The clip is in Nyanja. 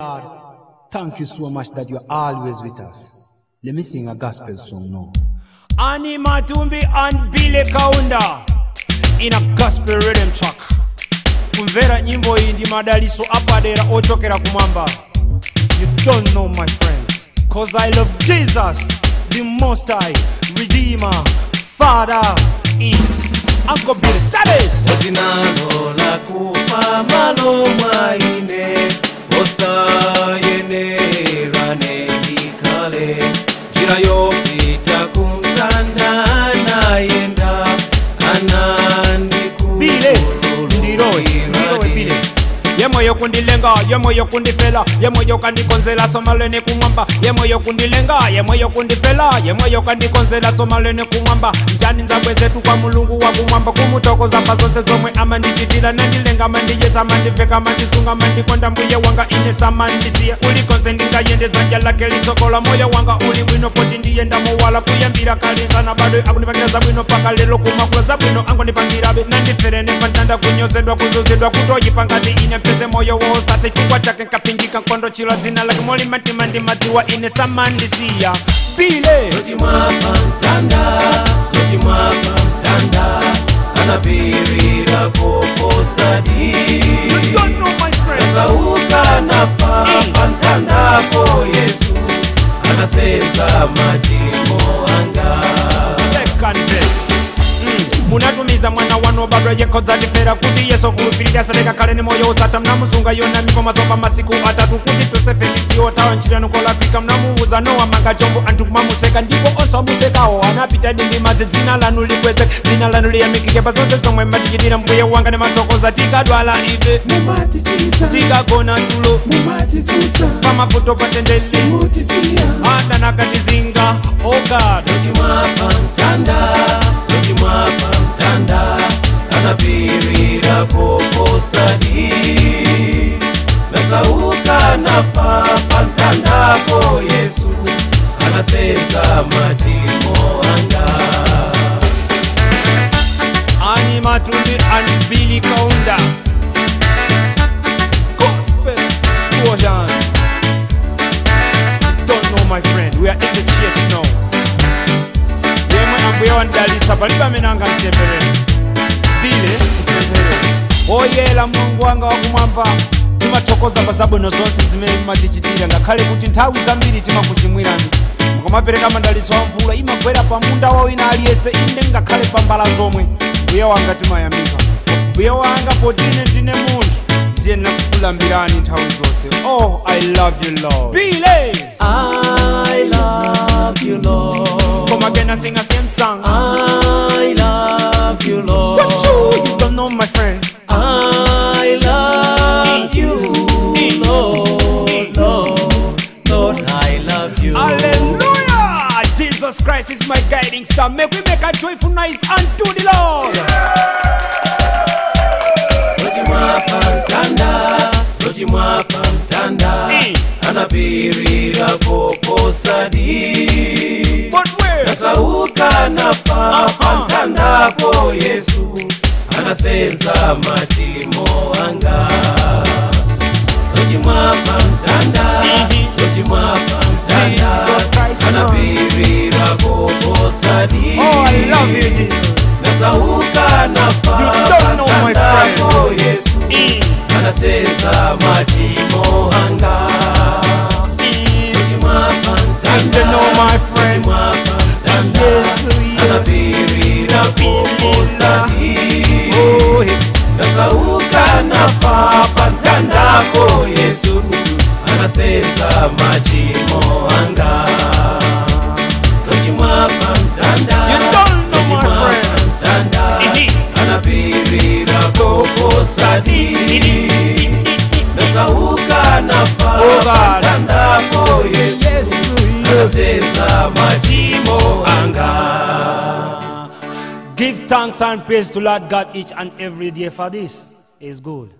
Lord, thank you so much that you're always with us. Let me sing a gospel song now. Annie Matumbi and Billy Kaunda in a gospel rhythm track. Kumvera nyimbo iyi ndi madaliso apadera ochokera kumwamba. You don't know, my friend, 'cause I love Jesus, the Most High, Redeemer, Father, in Uncle Billy Studies. Otinalo la kufa malo mwaine osayenera neikale njira yopita kumtanda anayenda Billy, ndirowe, ndirowe Billy. Yemoyo kundilenga, yemoyo kundifela, yemoyo kandikonzela somalene kumwamba. Yemoyo kundilenga, yemoyo kundifela, yemoyo kandikonzela somalene kumwamba. Njani nzabwe zetu kwa mulungu wa kumwamba, kumutokoza pa zonse zomwe amandichitira nandilenga mandijetsa mandiveka mandisunga mandikonda mbuye wanga ine samandisiya. Kulikonse ndingayende dzanja lake litsokola moyo wanga uli bwino poti ndiyenda mowala kuyambira kalinsana bado akundipangira zabwino paka lero kumakula zabwino angondipangirabe nandifere nepantanda kunyozedwa kuzuzidwa kutoyipa ngati ine mpeze moyo wosatha chifukwa chake nkaphinjika nkondo chilo dzina lake molimatima ndimadziwa ine samandisiya. Billy Zochimwapa mtanda, zochimwapa mtanda, anapirira koposadi. You don't know, my friend. Nasauka nafa pamtandapo Yesu anasenza machimo anga. Second verse. Munatumiza mwana wanu obadwa yekodza tifera kuti Yesu kulupirira saleka kale ni moyo usata mnamusunga yona miko masopa masiku atatu kuti tosefe tidziwo tawa ntchito kolapika mnamuuza Nowa manga chombo anthu kumamuseka ndipo onse amusekawo anapita dindi madzi dzina lanu likwezeke dzina lanu liyamikike pa zonse zomwe matichitira mbuye wanga ndimathokoza tikadwala ife Mumatichiza, tikagona tulo mumatisusa, pamavuto patendesi simutisiya. adanakatizinga. Oh God. Zochimwapa mtanda, zochimwapa mtanda, anapirira koposadi. Nasauka nafa pamtandapo Yesu anasenza machimo anga. Annie Matumbi and Billy Kaunda. Gospel explosion. Don't know, my friend, we are in the church now. Yemwe ambuye wandidalitsa palibe amene angamtemberere. Billy tipemphere. Oyera Mulungu wanga wakumwamba, timathokoza pa zabwino zonse zimene mumatichitira ngakhale kuti nthawi zambiri timakuchimwirani. Mukamapereka madalitso a mvula imagwera pa munda wa wina aliyense inde ngakhale pa mbala zomwe. Mbuye wanga timayamika. Mbuye wanga poti ine ndine munthu ndiye ndinakukulambirani nthawi zonse. Oh, I love you, Lord. Billy! I love you, Lord. Come again and sing a same song. I love you, Lord. What you don't know, my friend. I love you, Lord, Lord, Lord, I love you. Hallelujah! Jesus Christ is my guiding star. Make we make a joyful noise unto the Lord. Zochimwapa mtanda, zochimwapa mtanda, anapirira koposadi. But where? Nasauka nafa pamtandapo Yesu anasenza machimo anga. Zochimwapa mtanda, zochimwapa mtanda, Jesus Christ, anapirira koposadi. Oh, I love you, Jesus. Nasauka nafa You don't know, my friend. pamtandapo Yesu anasenza machimo anga. Zochimwapa mtanda, You know, my friend. zochimwapa mtanda, Yesu, yeah. anapirira koposadi. Oh, hey. Nasauka nafa pamtandapo Yesu anasenza machimo anga. Zochimwapa mtanda, You don't know, my zochimwapa friend. mtanda, anapirira koposadi. Nasauka nafa Oh, God. pamtandapo Yesu Yesu, yeah. anasenza machimo anga. Give thanks and praise to Lord God each and every day, for this is good.